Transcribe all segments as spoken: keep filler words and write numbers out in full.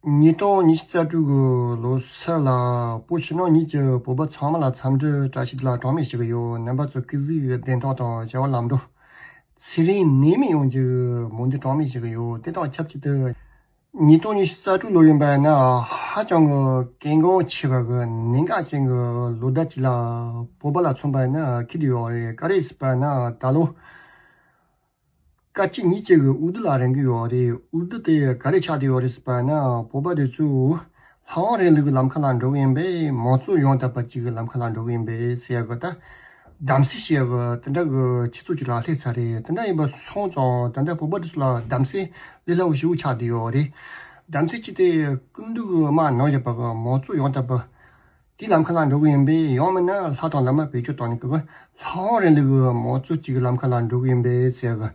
ཉིས་སྟོང་ཉི་ཤུ་རྩ་དྲུག་གི་ལོ་གསར་ལ་བོད་ཕྱི་ནང་གཉིས་ཀྱི་བོད་པ་ཚང་མ་ལ་འཚམས་འདྲི་བཀྲ་ཤིས་བདེ་ལེགས་གྲངས་མེད་ཞུ་གི་ཡོད། རྣམ་པ་ཚོ་སྐུ་གཟུགས་བདེ་ཐང་དང་བྱ་བ་ལམ་འགྲོ། ཚེ་རིང་ནད་མེད་ཡོང་རྒྱུ་སྨོན་འདུན་གྲངས་མེད་ཞུ་གི་ཡོད། དེ་དང་ཆབས་ཅིག་ཏུ་ཉིས་སྟོང་ཉི་ཤུ་རྩ་དྲུག་ལོ་ཡིན་པ་ན་ཧ་ཅང་གི་གལ་འགངས་ཆེ་བ་གི་གནད་འགག་ཅན་གྱི་ལོ་ཟླ་ཅིག་ལ་བོད་པ་ལ་མཚོན་པ་ན་འཁེལ་བསྡད་ཡོད་རེད། ག་རེ་ཟེར་བ་ན་ད་ལོ་སྐར་ཆ་གཉིས་ཀྱི་དབུ་སྟོད་ལ་རན་གྱི་ཡོད་རེད། དབུ་སྟོད་དེ་ག་རེ་ཆགས་བསྡད་ཡོད་རེད་ཟེར་བ་ན་བོད་པ་དེ་ཚོ་ལྷ་དབང་རིང་ལུགས་ཀྱི་ལམ་ཁ་ལ་འགྲོ་གི་ཡིན་པས། མང་གཙོ་ཡང་དག་པ་ཅིག་གི་ལམ་ཁ་ལ་འགྲོ་གི་ཡིན་པས་ཟེར་ཡ་གི་ད་གདམ་གསེས་བྱེད་ཡ་གི་དེ་འདྲ་གི་ཆུ་ཚོད་ཅིག་ལ་སླེབས་ཚར་རེད། དེ་འདྲ་ཡིན་པ་སོང་ཙང་ད་ལྟ་བོད་པ་དེ་ཚོ་ལ་གདམ་གསེས་ལས་སླ་པོ་ཞེ་པོ་ཆགས་བསྡད་ཡོད་རེད། གདམ་གསེས་ཅིག་དེ་སྐུ་མདུན་གྱི་དམག་ནང་བཞིན་པ་གི་མང་གཙོ་ཡང་དག་པ་དེའི་ལམ་ཁ་ལ་འགྲོ་གི་ཡིན་པས། ཡང་མིན་ན་ལྷ་དང་ལམ་བེད་སྤྱོད་བཏང་ནས་ཀྱི་ལྷ་དབང་རིང་ལུགས་ཀྱི་མང་གཙོ་གཅིག་གི་ལམ་ཁ་ལ་འགྲོ་གི་ཡིན་པས་ཟེར་གི་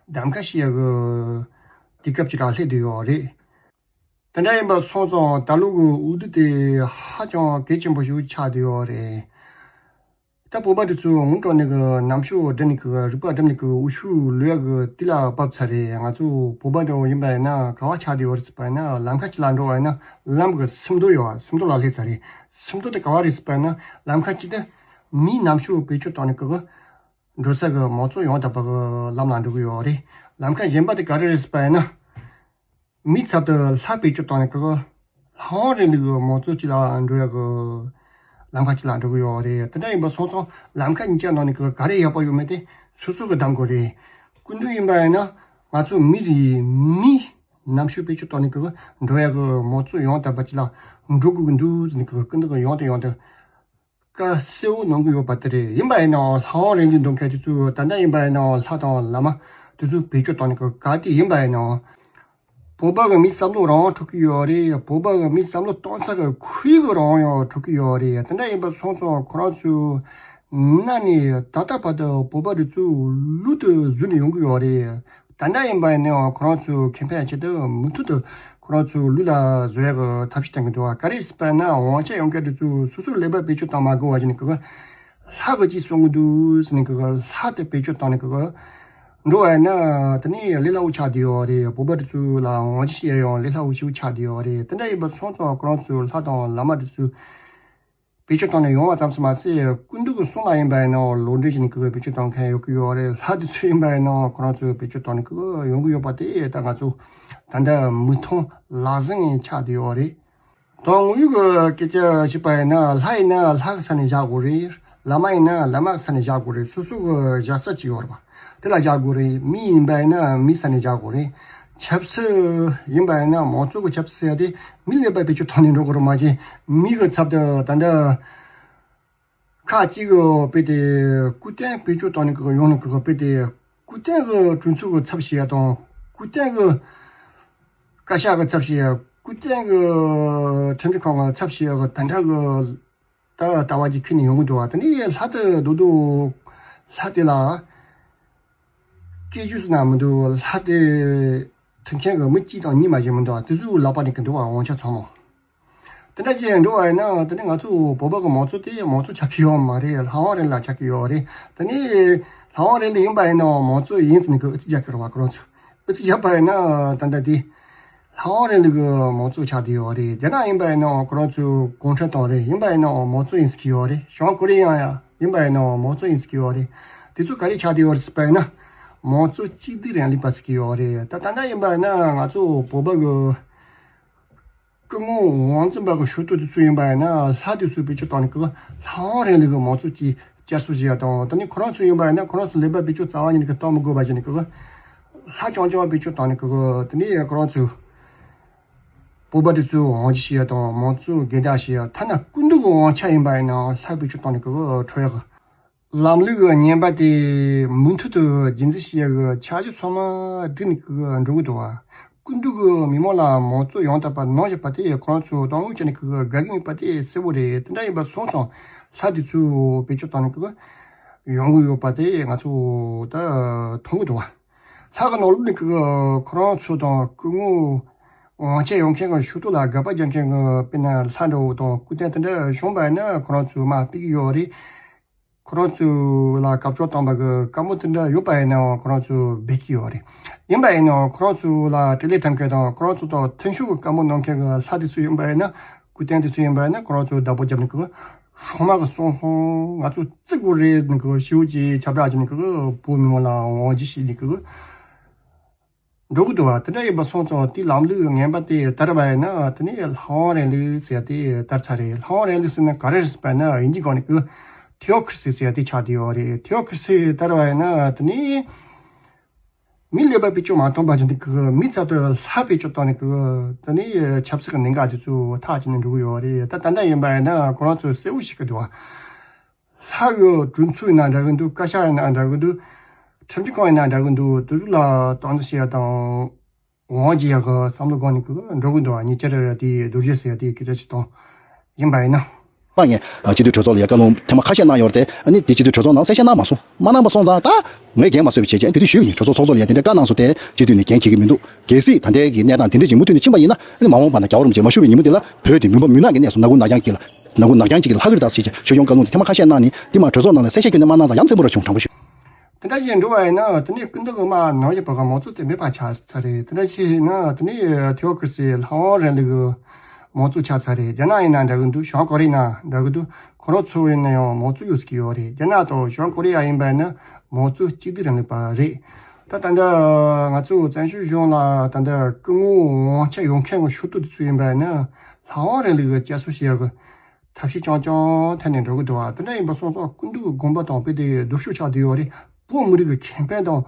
གདམ་ཁ་བྱེད་ཡ་གི་དུས་སྐབས་ཅིག་ལ་སླེབས་བསྡད་ཡོད་རེད། དེ་འདྲ་ཡིན་པ་སོང་ཙང་ད་ལོ་གི་དབུ་སྟོད་དེ་ཧ་ཅང་གལ་ཆེན་པོ་ཞིག་ཆགས་བསྡད་ཡོད་རེད། ད་བོད་པ་དེ་ཚོས་ངུ་དྲག་ནས་གི་ནམ་ཞོ་བསྒྲིགས་ནས་གི་རིག་པ་བསྒྲིམས་ནས་གི་འོ་ཤུགས་ལོས་ཡ་གི་དུས་ལ་བབས་ཚར་རེད། ང་ཚོ་བོད་པ་འདྲ་བོ་ཡིན་པ་ཡིན་ན་ག་བ་ཆགས་བསྡད་ཡོད་རེད་ཟེར་བ་ཡིན་ན་ལམ་ཁ་ཅིག་ལ་འགྲོ་བ་ཡིན་ན་ལམ་གི་སུམ་མདོ་ཡོད་པ། སུམ་མདོ་ལ་སླེབས་ཚར་རེད། སུམ་མདོ་དེ་ག་བ་རེད་ཟེར་བ་ཡིན་ན་ལམ་ཁ་ཅིག་དེ་མིའི་ནམ་ཞོ་བེད་སྤྱོད་བཏང་ནས་གི་འགྲོ་ས་གི་མང་གཙོ་ཡང་དག་པ་གི་ལམ་ལ་འགྲོ་གི་ཡོད་རེད། ལམ་ཁ་གཞན་པ་དེ་ག་རེ་རེད་ཟེར་བ་ཡིན་ན། མིའི་ཚབ་ཏུ་ལྷ་བེད་སྤྱོད་བཏང་ནས་ཀྱི་ལྷ་དབང་རིང་ལུགས་ཀྱི་མང་གཙོ་ཅིག་ལ་འགྲོ་ཡ་གི་ལམ་ཁ་ཅིག་ལ་འགྲོ་གི་ཡོད་རེད། དེ་འདྲ་ཡིན་པ་སོང་ཙང་ལམ་ཁ་གཉིས་ཀ་ནང་ནས་ཀྱི་ག་རེ་ཡག་པོ་ཡོད་མེད་དེ་སོ་སོ་གི་གདམ་དགོས་རེད། སྐུ་མདུན་ཡིན་པ་ཡིན་ན་ང་ཚོ་མི་རེད། མིའི་ནམ་ཞོ་བེད་སྤྱོད་བཏང་ནས་ཀྱི་འགྲོ་ཡ་གི་མང་གཙོ་ཡང་དག་པ་ཅིག་ལ་འགྲོ་དགོས་ཀྱི་འདུག་ཟེར་ནས་ཀྱི་སྐུ་མདུན་གྱི་ཡང་དང་ཡང་དུ་བཀའ་གསལ་བོ་གནང་གི་ཡོད་པ་དེ་རེད། ཡིན་པ་ཡིན་ནའང་ལྷ་དབང་རིང་ལུགས་འདོན་མཁན་དེ་ཚོས་ད་ལྟ་ཡིན་པ་ཡིན་ནའང་ལྷ་དང་བླ་མ་དེ་ཚོ་བེད་སྤྱོད་བཏང་ནས་ག་དེ་ཡིན་པ་ཡིན་ནའང་བོད་པ་གི་མིའི་བསམ་བློ་རང་དབང་འཕྲོག་གི་ཡོད་རེད། བོད་པ་གི་མིའི་བསམ་བློ་གཏོང་ས་གི་ཁོར་ཡུག་གི་རང་དབང་ཡང་འཕྲོག་གི་ཡོད་རེད། དེ་འདྲ་ཡིན་པ་སོང་ཙང་ཁོ་རང་ཚོས་གནའ་ནས་ད་ལྟ་བར་དུ་བོད་པ་དེ་ཚོ་ལུག་ཏུ་བཟོས་ནས་ཡོང་གི་ཡོད་རེད། ད་ལྟ་ཡིན་པ་ཡིན་ནའང་ཁོ་རང་ཚོའི་ཁེ་ཕན་ཆེད་དུ་མུ་མཐུད་དུ་ཁོ་རང་ཚོའི་ལུག་ལ་བཟོ་ཡག་གི་ཐབས་ཤེས་བསྟན་གྱི་འདུག་བ། ག་རེ་ཟེར་བ་ན་དབང་ཆ་ཡོད་མཁན་དེ་ཚོས་སོ་སོའི་ཀླད་པ་བེད་སྤྱོད་བཏང་མ་དགོས་པ་བྱས་ནས་ཀྱི་ལྷ་གིས་ཅི་གསུང་གི་འདུག་ཟེར་ནས་ཀྱི་ལྷ་དེ་བེད་སྤྱོད་བཏང་ནས་ཀྱི་འགྲོ་བ་ཡིན་ན་དེ་ནི་ལས་སླ་པོ་ཆགས་བསྡད་ཡོད་རེད། བོད་པ་དེ་ཚོ་ལ་དབང་ཆ་བཤད་ཡང་ལས་སླ་པོ་ཞིག་ཆགས་བསྡད་ཡོད་རེད། དེ་འདྲ་ཡིན་པ་སོང་ཙང་ཁོ་རང་ཚོའི་ལྷ་དང་བླ་མ་དེ་ཚོས་བེད་སྤྱོད་བཏང་ནས་ཡོང་བ་ཙམ་ཞིག་མ་ཟད་སྐུ་མདུན་གྱི་གསུང་ལ་ཡིན་པ་ཡིན་ནའང་ལོག་འགྲེལ་བྱས་ནས་ཀྱི་བེད་སྤྱོད་བཏང་མཁན་ཡོད་ཀྱི་ཡོད་རེད། ལྷ་དེ་ཚོ་ཡིན་པ་ཡིན་ནའང་ཁོ་རང་ཚོས་བེད་སྤྱོད་བཏང་ནས་ཀྱི་ཡོང་གི་ཡོད་པ་དེ་ད་ང་ཚོ་ད་ལྟ་མིག་མཐོང་ལག་ཟིན་ཆགས་བསྡད་ཡོད་རེད། དོན་དངོས་ཡོད་ཀྱི་སྐད་ཆ་བཤད་པ་ཡིན་ན་ལྷ་ཡིན་ན་ལྷ་གི་ས་ནས་བཞག་དགོས་རེད། བླ་མ་ཡིན་ན་བླ་མ་གི་ས་ནས་བཞག་དགོས་རེད། སོ་སོ་གི་བཞག་ས་ཅིག་ཡོད་རེད་པ། དེ་ལ་བཞག་དགོས་རེད། མི་ཡིན་པ་ཡིན་ན་མིའི་ས་ནས་བཞག་དགོས་རེད། ཆབ་སྲིད་ཡིན་པ་ཡིན་ན་མང་གཙོ་གི་ཆབ་སྲིད་ཟེར་ཡ་དེ་མི་ཀླད་པ་བེད་སྤྱོད་བཏང་ནས་འགྲོ་དགོས་རེད་མ་གཞི་མི་གི་ཚབ་ཏུ་ད་ལྟ་ཁག་ཅིག་གི་དཔེ་དེ་སྐུ་རྟེན་བེད་སྤྱོད་བཏང་ནས་གི་ཡོང་ནས་གི་དཔེ་དེ་སྐུ་རྟེན་གི་གྲོས་ཚོགས་གི་ཚབ་བྱེད་ཡ་དང་སྐུ་རྟེན་གི་བཀའ་ཤག་གི་ཚབ་བྱེད་ཡ་སྐུ་རྟེན་གི་ཁྲིམས་ཞིབ་ཁང་གི་ཚབ་བྱེད་ཡ་གི་ད་ལྟ་གི་ད་ལྟ་བ་ཅིག་ཁྱེར་ནས་ཡོང་གི་འདུག་བ། དེ་ནས་ལྷ་དེ་རྡོག་རྡོག་ལྷ་དེ་ལ་སྐད་ཅིག་ཟེར་ན་མི་འདུག་ལྷ་དེ་ཁྲིམས་མཁན་གྱི་མི་གཅིག་དང་གཉིས་མ་གཏོགས་མི་འདུག་དེ་ཚོའི་ལག་པ་ནས་གི་འདུག་བ། དབང་ཆ་ཚང་མ་དེ་འདྲ་ཅིག་འགྲོ་བ་ཡིན་ན་དེ་ནས་ང་ཚོ་བོད་པ་གི་མང་གཙོ་དེ་མང་གཙོ་ཆགས་ཀྱི་ཡོད་མ་རེད། ལྷ་དབང་རིང་ལ་ཆགས་ཀྱི་ཡོད་རེད། དེ་ནས་ལྷ་དབང་རིང་ལ་ཡིན་པ་ཡིན་ནའང་མང་གཙོ་ཡིན་ཟེར་ནས་གི་ཨུ་ཚུགས་རྒྱག་གི་རེད་བ། ཁོ་རང་ཚོ་ཨུ་ཚུགས་རྒྱག་པ་ཡིན་ན་ད་ལྟ་དེ་ལྷ་དབང་རིང་ལུགས་ཀྱི་མང་གཙོ་ཆགས་བསྡད་ཡོད་རེད། རྒྱ་ནག་ཡིན་པ་ཡིན་ནའང་ཁོ་རང་ཚོའི་གུང་ཁྲན་ཏང་རེད། ཡིན་པ་ཡིན་ནའང་མང་གཙོ་ཡིན་ཟེར་གྱི་ཡོད་རེད། བྱང་ཀོ་རི་ཡ་ཡང་ཡིན་པ་ཡིན་ནའང་མང་གཙོ་ཡིན་ཟེར་གྱི་ཡོད་རེད། དེ་ཚོ་ག་རེ་ཆགས་བསྡད་ཡོད་རེད་ཟེར་བ་ཡིན་ན་མང་གཙོ་གཅིག་སྡུད་རིང་ལུགས་པ་ཟེར་གྱི་ཡོད་རེད། ད་ད་ལྟ་ཡིན་པ་ཡིན་ན་ང་ཚོ་བོད་པ་གི་སྐུ་ངོ་དབང་འཛིན་པ་གི་ཤོག་ཐོག་དེ་ཚོ་ཡིན་པ་ཡིན་ན་ལྷ་དེ་ཚོ་བེད་སྤྱོད་བཏང་ནས་ཀྱི་ལྷ་དབང་རིང་ལུགས་ཀྱི་མང་གཙོ་ཅིག་བསྐྱར་གསོ་བྱེད་ཡ་དང་། དེ་ནས་ཁོ་རང་ཚོ་ཡིན་པ་ཡིན་ན་ཁོ་རང་ཚོ་ཀླད་པ་བེད་སྤྱོད་རྩ་བ་ཉིད་ནས་ཀྱི་གཏོང་མི་དགོས་པ་བྱས་ནས་ཀྱི་ལྷ་རྐྱང་རྐྱང་བེད་སྤྱོད་བཏང་ནས་ཀྱི་དེ་ནས་ཁོ་རང་ཚོ་བོད་པ་དེ་ཚོའི་དབང་ཆ་བྱེད་ཡ་དང་མང་གཙོ་སྒེར་བདག་བྱེད་ཡ། ཐ་ན་སྐུ་མདུན་གྱི་དབང་ཆ་ཡིན་པ་ཡིན་ན་ལྷ་བེད་སྤྱོད་བཏང་ནས་ཀྱི་འཕྲོག་ཡ་གི་ལམ་ལུགས་ཀྱི་ངན་པ་དེ་མུ་མཐུད་དུ་རྒྱུན་འཛིན་བྱེད་ཡག་གི་འཆར་གཞི་ཚང་མ་བསྒྲིགས་ནས་ཀྱི་འགྲོ་གི་འདུག་བ། སྐུ་མདུན་གྱིས་མི་མང་ལ་མང་གཙོ་ཡང་དག་པ་གནང་བཞག་པ་དེ་ཁོ་རང་ཚོ་དང་དབུ་ཅན་ནས་ཀྱི་དགའ་གི་མེད་པ་དེ་གསལ་པོ་རེད། དེ་འདྲ་ཡིན་པ་སོང་ཙང་ལྷ་དེ་ཚོས་བེད་སྤྱོད་བཏང་ནས་ཀྱི་ཡོང་གི་ཡོད་པ་དེ་ང་ཚོ་ད་མཐོང་གི་འདུག་བ། ལྷ་གི་ནང་ལོགས་ནས་ཀྱི་ཁོ་རང་ཚོ་དང་སྐུ་ངོ་དབང་ཆ་ཡོད་མཁན་གྱི་ཤོག་ཐོག་ལ་དགག་པ་རྒྱག་མཁན་གྱི་དཔེར་ན་ལྷ་འདྲ་བོ་དང་སྐུ་རྟེན་དེ་འདྲ་བྱུང་བ་ཡིན་ན་ཁོ་རང་ཚོས་དམག་སྤེལ་གྱི་ཡོད་རེད། ཁོ་རང་ཚོ་ལ་སྐབས་བཅོལ་བཏང་བ་གི་བཀའ་མོལ་དེ་འདྲ་ཡོད་པ་ཡིན་ནའང་ཁོ་རང་ཚོ་འབད་ཀྱི་ཡོད་རེད། ཡིན་པ་ཡིན་ནའང་ཁོ་རང་ཚོ་ལ་དཀྲུག་ལས་འཐབ་མཁན་དང་ཁོ་རང་ཚོ་དང་མཐུན་ཕྱོགས་ཀྱི་བཀའ་མོལ་གནང་མཁན་གྱི་ལྷ་དེ་ཚོ་ཡིན་པ་ཡིན་ན། སྐུ་རྟེན་དེ་ཚོ་ཡིན་པ་ཡིན་ན་ཁོ་རང་ཚོ་བདག་པོ་བརྒྱབ་ནས་གི་སྲུང་མ་གི་སོང་སོང་ང་ཚོ་བརྩི་དགོས་རེད་ནི་གི་ཞེ་པོ་ཅིག་ཁྱབ་བསྒྲགས་བྱས་ནས་གི་བོད་མི་མང་ལ་དབང་སྒྱུར་བྱས་ནས་གི་འགྲོ་གི་འདུག་བ། དེ་འདྲ་ཡིན་པ་སོང་ཙང་དེའི་ལམ་ལུགས་ངན་པ་དེ་དར་བ་ཡིན་ན་དེ་ནས་ལྷ་དབང་རིང་ལུགས་ཟེར་ཡ་དེ་དར་ཚར་རེད། ལྷ་དབང་རིང་ལུགས་ཟེར་ན་ག་རེ་རེད་ཟེར་བ་ཡིན་ན་དབྱིན་ཇིའི་སྒང་ནས་གི་ཐི་ཨོ་ཀི་ར་སི་ཟེར་ཡ་དེ་ཆགས་བསྡད་ཡོད་རེད། ཐི་ཨོ་ཀི་ར་སི་དར་བ་ཡིན་ན་དེ་ནས་མི་ལུས་པ་བེད་སྤྱོད་མ་བཏང་བ་བྱས་ནས་གི་མི་ཚབ་ཏུ་ལྷ་བེད་སྤྱོད་བཏང་ནས་གི་དེ་ནས་ཆབ་སྲིད་ཀྱི་གནད་འགག་དེ་ཚོ་ཐག་བཅད་ནས་འགྲོ་གི་ཡོད་རེད། ད་ད་ལྟ་ཡིན་པ་ཡིན་ན་ཁོ་རང་ཚོས་གསལ་བོ་ཤེས་ཀྱི་འདུག་བ། ལྷ་གི་གྲོས་ཚོགས་ཡིན་ན་འདྲ་གི་འདུག་བཀའ་ཤག་ཡིན་ན་འདྲ་གི་འདུག་ཁྲིམས་ཞིབ་ཁང་ཡིན་ན་འདྲ་གི་འདུག་དེ་ཚོ་ལ་སྟངས་འཛིན་བྱེད་ཡ་དང་དབང་སྒྱུར་ཡ་གི་བསམ་བློ་སྒང་ནས་གི་འགྲོ་གི་འདུག་ཉེ་ཆར་དེ་རྡོ་རྗེ་ཟེར་ཡ་དེ་སྐད་ཆ་ཞིག་བཏང་ཡིན་པ་ཡིན་ན། ལྷག་ངས་སྤྱི་འཐུས་གྲོས་ཚོགས་ལ་ཡ་བཀའ་ལུང་ཐེངས་མ་ཁ་ཤས་གནང་ཡོད་རེད་དེ། ཨ་ནི་དེ་སྤྱི་འཐུས་གྲོས་ཚོགས་ནང་གསལ་བཤད་གནང་མ་སོང་། མ་གནང་པ་སོང་ཙང་ད་ངས་འགན་མ་བཟོད་པ་བྱས་བྱས་དེ་དུས་ཞུས་པ་ཡིན། གྲོས་ཚོགས་ཚོགས་གཙོ་ལ་ཡ་དེ་འདྲ་བཀའ་གནང་སོང་དེ་སྤྱི་འཐུས་ནས་འགན་འཁྱེར་གི་མི་འདུག་གལ་སྲིད་ད་ལྟའི་གི་གནས་སྟངས་དེ་འདྲ་ཅིག་མུ་མཐུད་ནས་ཕྱིན་པ་ཡིན་ན་ཨ་ནི་མ་འོངས་པ་ན་རྒྱལ་བ་རིན་པོ་ཆེ་མ་བཞུགས་པའི་ཉིན་མོ་དེ་ལ་བོད་དེ་མུན་པ་མུན་ནག་གི་གནས་སུ་ནག་ཁུང་ནག་རྐྱང་གཅིག་ལ་ནག་ཁུང་ནག་རྐྱང་གཅིག་གི་ལྷག་གི་རེད་ད་ཟེར་བྱས་ཆོས་སྐྱོང་བཀའ་ལུང་དེ་ཐེངས་མ་ཁ་ཤས་གནང་ནས་དེ་མ་གྲོས་ཚོགས་ནང་ལ་གསལ་བཤད་ཁྱོན་ནས་མ་གནང་ཙང་ཡ་མཚན་པོ་ར་བྱུང་དྲང་པོ་ཞུ། དེ་འདྲ་ཞིག་འགྲོ་བ་ཡིན་ན་དེ་ནས་སྐུ་མདུན་གྱི་དམག་ནང་བཞིན་པ་གི་མང་གཙོ་དེ་མེད་པ་ཆགས་ཚར་རེད། དེ་འདྲ་ཞིག་ཡིན་ན་དེ་ནས་ཐི་ཨོ་ཀི་ར་སི་ལྷ་དབང་རིང་ལུགས་ཀྱི་མང་གཙོ་ཆགས་ཚར་རེད། རྒྱ་ནག་ཡིན་ན་འདྲ་གི་འདུག་བྱང་ཀོ་རི་ཡིན་ན་འདྲ་གི་འདུག་ཁོ་རང་ཚོ་ཡིན་ན་ཡང་མང་གཙོ་ཡོད་ཟེར་གྱི་ཡོད་རེད། རྒྱ་ནག་དང་བྱང་ཀོ་རི་ཡ་ཡིན་པ་ཡིན་ན་མང་གཙོ་གཅིག་སྡུད་རིང་ལུགས་པ་རེད། ད་ད་ལྟ་ང་ཚོ་བཙན་བྱོལ་གཞུང་ལ་ད་ལྟ་སྐུ་ངོ་དབང་ཆ་ཡོད་མཁན་གྱི་ཤོག་ཐོག་དེ་ཚོ་ཡིན་པ་ཡིན་ན་ལྷ་དབང་རིང་ལུགས་ཀྱི་བསྐྱར་གསོ་བྱེད་ཡག་གི་ཐབས་ཤེས་རྐྱང་རྐྱང་ཐད་ནས་འགྲོ་གི་འདུག་བ། དེ་འདྲ་ཡིན་པ་སོང་ཙང་སྐུ་མདུན་གྱི་དགོངས་པ་དང་དཔེ་དེ་ལྡོག་ཕྱོགས་ཆགས་བསྡད་ཡོད་རེད། བོད་མི་རིགས་ཀྱི་ཁེ་ཕན་དང་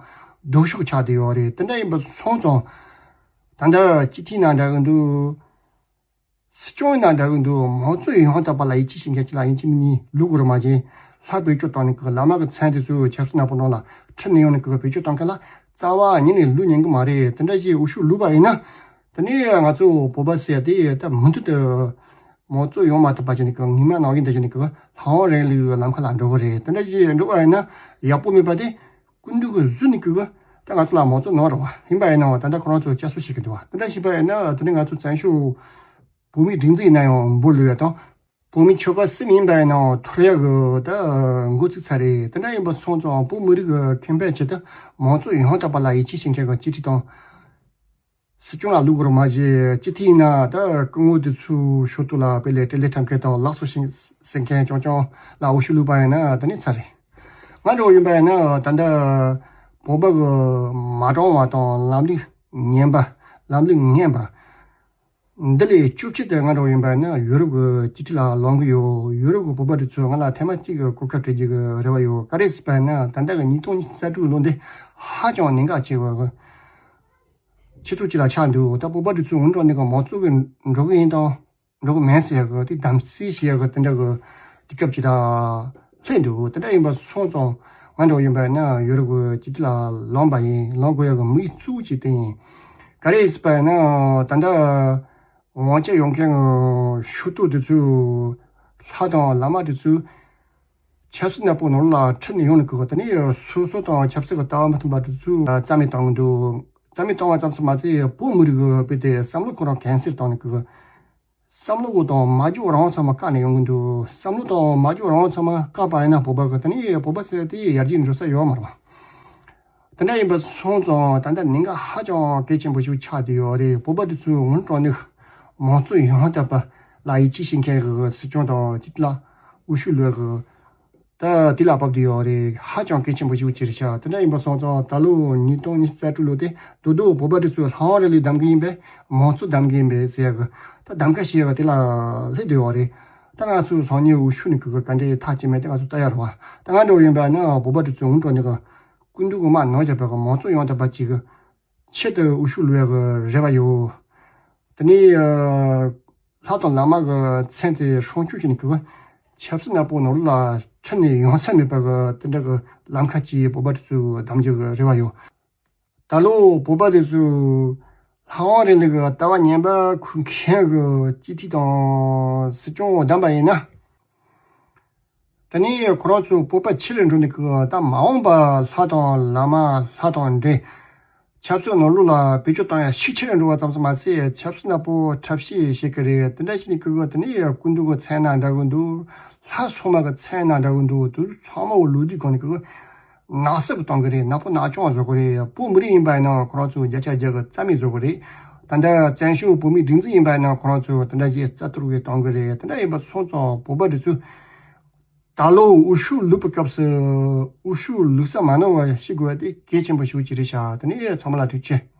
ལྡོག་ཕྱོགས་ཆགས་བསྡད་ཡོད་རེད། དེ་འདྲ་ཡིན་པ་སོང་ཙང་ད་ལྟ་སྤྱི་འཐུས་ན་འདྲ་གི་འདུག་སྲིད་སྐྱོང་ན་འདྲ་གི་འདུག་མང་གཙོ་ཡོང་ཐབས་ལ་ཡིད་ཆེས་བྱེད་མཁན་ཅིག་ལ་ཡིན་གཅིག་མིན་གཉིས་ལུས་དགོས་རེད་མ་གཞི། ལྷ་བེད་སྤྱོད་བཏང་ནས་གི་བླ་མ་གི་མཚན་དེ་ཚོ་ཆབ་སྲིད་ནག་པོ་ནང་ལ་ཁྲིད་ནས་ཡོང་ནས་གི་བེད་སྤྱོད་བཏང་མཁན་ལ་རྩ་བ་ཉིད་ནས་ལུས་ཉན་གི་མ་རེད། དེ་འདྲ་ཞིག་འུ་ཤུགས་ལུས་པ་ཡིན་ན། དེ་ནས་ང་ཚོ་བོད་པ་ཟེར་དེ་ད་མུ་མཐུད་དུ་མང་གཙོ་ཡོང་མ་ཐུབ་པ་བྱས་ནས་ཀྱི་ངེས་མེད་ནང་བཞིན་དུ་བྱས་ནས་ཀྱི་ལྷ་དབང་རིང་ལུགས་ལམ་ཁ་ལ་འགྲོ་གི་རེད། དེ་འདྲ་ཞིག་འགྲོ་བ་ཡིན་ན་ཡག་པོ་མེད་པ་དེ་སྐུ་མདུན་གྱིས་གཟུར་ནས་ཀྱི་ད་ང་ཚོ་ལ་མང་གཙོ་གནང་རོགས་ཡིན་པ་ཡིན་ནའང་ད་ལྟ་ཁོ་རང་ཚོ་བསྐྱར་གསོ་བྱེད་ཀྱི་འདུག་ད་འདྲ་བྱས་པ་ཡིན་ན་དེ་ནས་ང་ཚོ་བཙན་བྱོལ་བོད་མིའི་སྒྲིག་འཛུགས་ཡིན་ན་ཡང་འབོར་ལོས་ཡ་དང་། བོད་མི་ཆོལ་ཁ་གསུམ་ཡིན་པ་ཡིན་ནའང་འཐོར་ཡག་གི་ད་འགོ་ཚུགས་ཚར་རེད། དེ་འདྲ་ཡིན་པ་སོང་ཙང་བོད་མི་རིགས་ཀྱི་ཁེ་ཕན་ཆེད་དུ་མང་གཙོ་ཡོང་ཐབས་ལ་ཡིད་ཆེས་བྱེད་མཁན་གྱི་སྤྱི་འཐུས་དང་། སྲིད་སྐྱོང་ལ་ལུས་དགོས་རེད་མ་གཞི་སྤྱི་འཐུས་ཡིན་ན་ད་སྐུ་ངོ་དེ་ཚོའི་ཤོག་ཐོག་ལ་དཔེ་ལས་དཀྲུག་ལས་འཐབ་མཁན་དང་ལགས་སོ་ཤིང་ཟེར་མཁན་རྐྱང་རྐྱང་ལ་འུ་ཤུགས་ལུས་པ་ཡིན་ན་ད་ནི་ཚར་རེད། ང་འདྲ་བོ་ཡིན་པ་ཡིན་ན་ད་ལྟ་བོད་པ་གི་མ་དྲང་བ་དང་ལམ་ལུགས་ངན་པ་ལམ་ལུགས་ངན་པ། འདི་ལས་བཅོ་བརྒྱད་དེ་ང་འདྲ་བོ་ཡིན་པ་ཡིན་ན་ཡོ་རོབ་ཀྱི་སྤྱི་འཐུས་ལ་ལངས་གི་ཡོད། ཡོ་རོབ་ཀྱི་བོད་པ་དེ་ཚོས་ང་ལ་ཐེངས་མ་གཅིག་གི་གོ་སྐབས་སྤྲད་རྒྱུ་གི་རེ་བ་ཡོད། ག་རེ་ཟེར་བ་ཡིན་ན་ད་ལྟ་གི་ཉིས་སྟོང་ཉི་ཤུ་རྩ་དྲུག་ལོ་འདི་ཧ་ཅང་གནད་འགག་ཆེ་བ་གི་ཆུ་ཚོད་གཅིག་ལ་ཆགས་འདུག་ད་བོད་པ་དེ་ཚོས་འུ་འདྲ་ནི་གི་མང་གཙོ་གི་འགྲོ་གི་ཡིན་དང་འགྲོ་གི་མེད་ཟེར་ཡག་གི་དེ་དམ་སྲི་བྱེད་ཡག་གི་དེ་འདྲ་གི་དུས་སྐབས་ཅིག་ད་སླེབས་འདུག་དེ་འདྲ་ཡིན་པ་སོང་ཙང་ང་འདྲ་བོ་ཡིན་པ་ཡིན་ན་ཡོ་རོབ་ཀྱི་སྤྱི་འཐུས་ལ་ལངས་པ་ཡིན། ལངས་དགོས་ཡག་གི་དམིགས་ཡུལ་གཙོ་བོ་ཅིག་དེ་ཡིན། ག་རེ་ཟེར་བ་ཡིན་ན་ད་ལྟ་དབང་ཆ་ཡོད་མཁན་གྱི་ཤོག་ཐོག་དེ་ཚོས་ལྷ་དང་བླ་མ་དེ་ཚོས་ཆབ་སྲིད་ནག་པོ་ནང་ལ་ཁྲིད་ནས་ཡོང་ནས་གི་དེ་ནས་སོ་སོ་དང་ཆབ་སྲིད་ཀྱི་ལྟ་བ་མི་མཐུན་པ་དེ་ཚོ་རྩ་མེད་བཏང་གི་འདུག་རྩ་མེད་བཏང་བ་ཙམ་ཞིག་མ་ཚད་བོད་མི་རིགས་ཀྱི་དཔེ་དེ་བསམ་བློ་ཁོ་རང་གན་སེལ་བཏང་ནས་གི་བསམ་བློ་དང་མ་འཇོག་རང་ཚང་མ་བཀག་ནས་ཡོང་གི་འདུག་བསམ་བློ་དང་མ་འཇོག་རང་ཚང་མ་བཀག་པ་ཡིན་ན་བོད་པ་གི་དེ་ནས་བོད་པ་ཟེར་དེ་ཡར་རྒྱས་འགྲོ་ས་ཡོད་མ་རེད་པ། དེ་འདྲ་ཡིན་པ་སོང་ཙང་ད་ལྟ་གནད་འགག་ཧ་ཅང་གལ་ཆེན་པོ་ཞིག་ཆགས་བསྡད་ཡོད་རེད། བོད་པ་དེ་ཚོས་འུ་འདྲ་ནི་མང་གཙོ་ཡོང་ཐབས་ལ་ཡིད་ཆེས་བྱེད་མཁན་གྱི་སྲིད་སྐྱོང་དང་སྤྱི་འཐུས་ལ་འུ་ཤུགས་ལོས་གི་ད་དེ་ལ་བབས་བསྡད་ཡོད་རེད། ཧ་ཅང་གལ་ཆེན་པོ་ཞིག་ཅིག་རེད་ཤག་དེ་འདྲ་ཡིན་པ་སོང་ཙང་ད་ལོ་ཉིས་སྟོང་ཉི་ཤུ་རྩ་དྲུག་ལོ་དེ་རྡོག་རྡོག་བོད་པ་དེ་ཚོས་ལྷ་དབང་རིང་ལུགས་གདམ་གི་ཡིན་པས་མང་གཙོ་གདམ་གི་ཡིན་པས་ཟེར་གི་ད་གདམ་ཁ་བྱེད་གི་དེ་ལ་སླེབས་བསྡད་ཡོད་རེད། ད་ང་ཚོས་སང་ཉིན་འུ་ཤུགས་ནས་གི་ག་འདྲའི་ཐག་བཅད་མེད་དེ་ང་ཚོ་ལྟ་ཡ་རེད་བ། ད་ང་འདྲ་བོ་ཡིན་པ་ན་བོད་པ་དེ་ཚོས་འུ་འདྲ་ནི་གི་སྐུ་མདུན་གྱི་དམག་ནང་བཞག་པའི་གི་མང་གཙོ་ཡོང་ཐུབ་པ་ཅིག་གི་ཆེད་དུ་འུ་ཤུགས་ལོས་གི་རེ་བ་ཡོད། དེ་ནས་ལྷ་དང་བླ་མ་གི་མཚན་དེ་སྲུང་སྐྱོབ་བྱས་ནས་གི་ཆབ་སྲིད་ནག་པོ་ནང་ལ་ཁྲིད་ནས་ཡོང་ས་མེད་པ་གི་དེ་འདྲ་གི་ལམ་ཁ་ཅིག་བོད་པ་དེ་ཚོས་གདམ་རྒྱུ་གི་རེ་བ་ཡོད། ད་ལོ་བོད་པ་དེ་ཚོས་ལྷ་དབང་རིང་ལུགས་ཀྱི་ལྟ་བ་ངན་པ་འཁུར་མཁན་གྱི་སྤྱི་འཐུས་དང་སྲིད་སྐྱོང་བདམས་པ་ཡིན་ན། དེ་ནས་ཁོ་རང་ཚོ་བོད་པ་ཕྱིར་འགྲོ་ནས་གི་ད་མ་འོངས་པ་ལྷ་དང་བླ་མ་ལྷ་དང་འདྲེ་ ཆབ་སྲིད་ནང་ལོགས་ལ་བེད་སྤྱོད་བཏང་ཡ་ཤུགས་ཆེ་རུ་འགྲོ་བ་ཙམ་ཞིག་མ་ཟད། ཆབ་སྲིད་ནག་པོ་འཁྲབ་བཤད་བྱེད་ཀྱི་རེད། དེ་འདྲ་བྱས་ནས་ཁོ་གི་དེ་ནས་སྐུ་མདུན་གྱི་མཚན་ན་འདྲ་གི་འདུག་ལྷ་སྲུང་མ་གི་མཚན་ན་འདྲ་གི་འདུག་དེ་ཚང་མ་གི་ལོ་རྒྱུས་སྒང་ནས་ཁོ་གི་ནག་སུབ་གཏོང་གི་རེད། ནག་པོ་ནག་ཅུང་བཟོ་གི་རེད། བོད་མི་རིགས་ཡིན་པ་ཡིན་ན་ཁོ་རང་ཚོ་བརྒྱ་ཆ་བརྒྱ་གི་རྩ་མེད་བཟོ་གི་རེད། ད་ལྟ་བཙན་བྱོལ་བོད་མིའི་སྒྲིག་འཛུགས་ཡིན་པ་ཡིན་ན་ཁོ་རང་ཚོ་དེ་འདྲ་བྱས་རྩ་གཏོར་གི་གཏོང་གི་རེད། དེ་འདྲ་ཡིན་པ་སོང་ཙང་བོད་པ་འདི་ཚོས་ད་ལོ་འོས་ཤོག་བླུག་པའི་སྐབས་སུ་འོས་ཤོག་བླུག་ས་མ་ནོར་བ་ཤེས་དགོས་པ་དེ་གལ་ཆེན་པོ་ཞིག་ཅིག་རེད་ཤག་དེ་ནས་ཚང་མ་ལ་ཐུགས་རྗེ་ཆེ།